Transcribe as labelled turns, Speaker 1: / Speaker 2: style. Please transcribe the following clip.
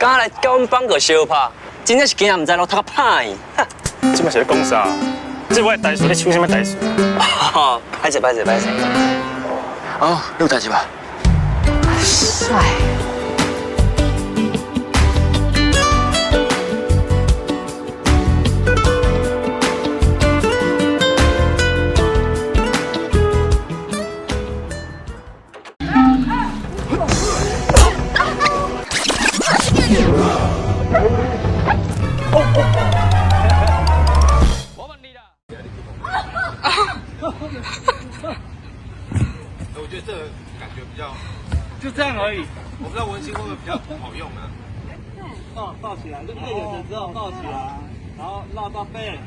Speaker 1: 敢來共阮邦哥相拍，真正是驚毋知路頭拍伊。
Speaker 2: 這擺是咧講啥？這我的代誌，你搶啥物代誌？
Speaker 1: 哦，歹勢歹勢歹勢。哦，你有代誌無？
Speaker 3: 帥。
Speaker 4: 我覺得這個感覺比較，
Speaker 5: 就這樣而已。
Speaker 4: 我不知道文心會不會比較好用啊？
Speaker 5: 抱抱起來，就配眼神之後抱起來，然後繞到背。